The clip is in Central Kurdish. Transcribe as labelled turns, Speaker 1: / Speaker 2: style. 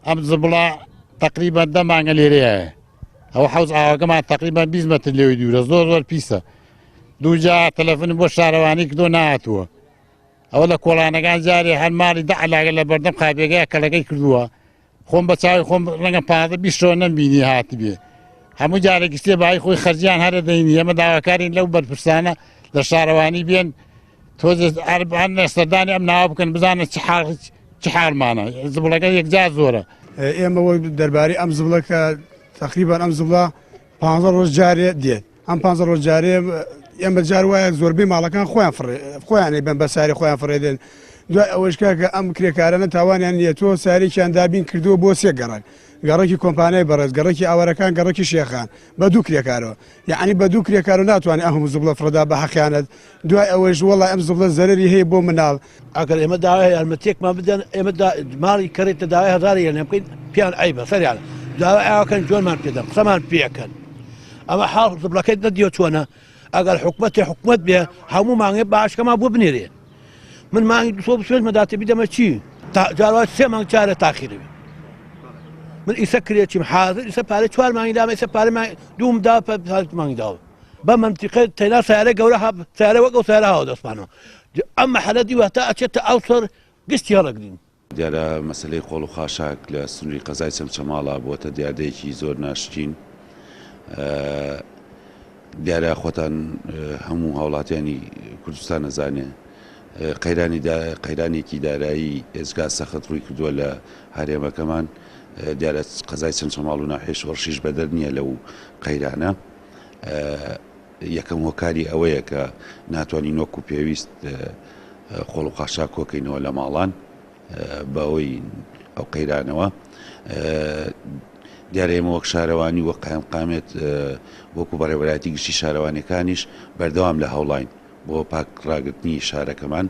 Speaker 1: ئەم زبڵە تەقریبەن دە مانگە لێرەیە. ئەوە حەوز ئاوەکەمان تەقریبەن 20 مەتر لێوی دوورە، زۆر زۆر پیسە. دووجا تەلەفونم بۆ شارەوانی کردو نهاتووە. ئەوە لە کۆڵانەکان جارێ هەر ماڵی دە عەلاگە لە بەردەم قاپیەکەیا کەڵەکەی کردووە. خۆم بە چاوی خۆم ڕەنگە 15 20 شەوە نەمبینی هاتبێ. هەموو جارێکی سێ بایی خۆی خەرجیان هەرە دەینی. ئێمە داواکارین لەو بەرپرسانە لە شارەوانی بێن تۆزێ عەربان سەردانی ئەم ناوە بکەن بزانن چ حاڵ چ حاڵمانە. زبڵەکە یەکجار زۆرە.
Speaker 2: ئێمە وەک دەربارەی ئەم زبڵە کە تقریبان ئەم زبڵە 15 ڕۆژ جارێ دێت، ئەم 15 ڕۆژ جارێ ئێمە جار وایە زۆربەی ماڵەکان خۆیان فڕێ خۆیان بن بە ساری خۆیان فڕێدێن. دوای ئەوەش کاکە ئەم کرێکارانە تاوانیان نییە، تۆ سارێکیان دابین کردووە بۆ سێ گەڕەک، گەڕەکی کۆمپانیای بەڕێز، گەڕەکی ئاوارەکان، گەڕەکی شێخان، بە دوو کرێکارەوە. یەعنی بە دوو کرێکارەوە ناتوانێت ئەم هەموو زبڵە فڕێدا بە حەقیانەت. دوای ئەوەیش وەڵا ئەم زبڵە زەرەری هەیە بۆ مناڵ.
Speaker 3: ئەگەر ئێمە داوای یارمەتیەکمان بدەن، ئێمە ماڵی کەڕێتە داوای هەزار یەنێ بکەین، پێیان عەیبە سەریان داوای ئاوەکەن، جۆنمان پێدەن، قسەمان پێکەن. ئەمە حاڵ زبڵەکەی نەدیوە چۆنە. ئەگەر حکومەتی حکومەت بێ هەموو مانگێ باشکەمان بۆ بنێرێ. من مانگی 225 مەداتێ بیدەمە چی؟ جاروا سێ مانگ چارە تاخیرێ. من ئیسە کرێچیم حاضر ئیسە پارە چوار مانگی دامە، ئیسە پارە دووم دا پارە مانگی داوە. بە منطقە تەینا سیارە گەورە هەب سیارە وەک ئەو سیارە هاوە دەستمانەوە. ئەم مەحەلە دیوە تا ئەچێتە ئەو سەر گشتی هەڵەگرین.
Speaker 4: دیارە مەسەلەی خۆڵ و خاشاک لە سنووری قەزای چەمچەماڵا بووەتە دیاردەیەکی زۆر ناشرین. دیارە خۆتان هەموو هاوڵاتیانی کوردستان ئەزانێ قەیرانی قەیرانێکی دارایی ئێجگار سەخت ڕووی کردووە لە هەرێمەکەمان. دیارە قەزای چەمچەماڵ و ناحیەی شۆڕشیش بەدەر نییە لەو قەیرانە. یەکەم هۆکاری ئەوەیە کە ناتوانین وەکو پێویست خۆڵ و قاشاک کۆکەینەوە لە ماڵان بەهۆی ئەو قەیرانەوە. دیارە ئێمە وەک شارەوانی وەک قایمقامێت وەکو بەڕێوەبەرایەتی گشتی شارەوانیەکانیش بەردەوام لە هەوڵاین بۆ پاک ڕاگرتنی شارەکەمان.